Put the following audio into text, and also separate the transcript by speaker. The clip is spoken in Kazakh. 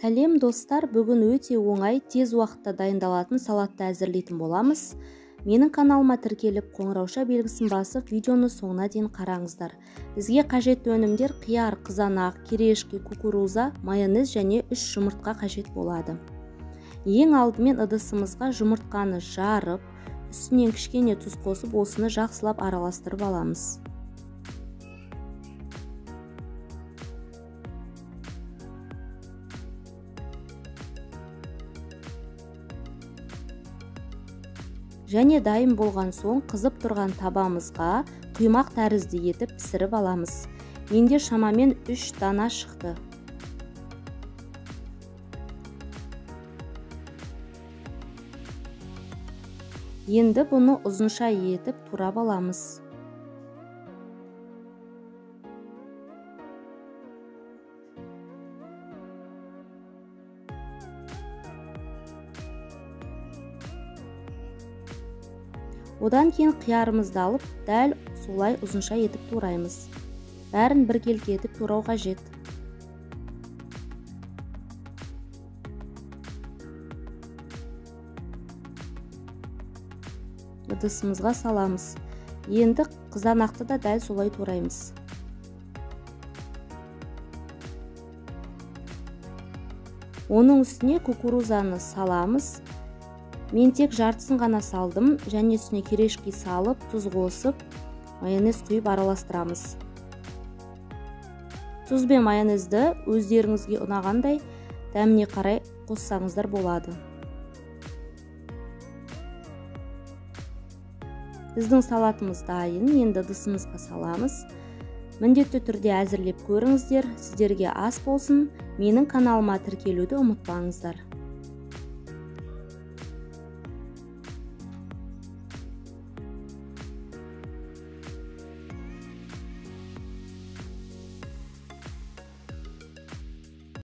Speaker 1: Сәлем достар, бүгін өте оңай, тез уақытта дайындалатын салатты әзірлейтін боламыз. Менің каналыма тіркеліп, қоңырауша белгісін басып, видеоны соңына дейін қараңыздар. Бізге қажетті өнімдер қияр, қызанақ, кирешки, кукуруза, майонез және 3 жұмыртқа қажет болады. Ең алдымен ыдысымызға жұмыртқаны жарып, үстінен кішкене тұз қосып, осыны жақсылап араластырып аламыз. Және дайын болған соң қызып тұрған табамызға құймақ тәрізді етіп пісіріп аламыз. Менде шамамен 3 дана шықты. Енді бұны ұзынша етіп турап аламыз. Одан кейін қиярымызды алып, дәл солай ұзынша етіп тураймыз. Бәрін біркелкі етіп турау қажет. Ыдысымызға саламыз. Енді қызанақты да дәл солай тураймыз. Оның үстіне кукурузаны саламыз. Мен тек жартысын ғана салдым, және үстіне кирешки салып, тұз қосып, майонез құйып араластырамыз. Тұз бен майонезді өздеріңізге ұнағандай дәміне қарай қоссаңыздар болады. Біздің салатымыз дайын, енді ыдысымызға саламыз. Міндетті түрде әзірлеп көріңіздер, сіздерге ас болсын. Менің каналыма тіркелуді ұмытпаңыздар.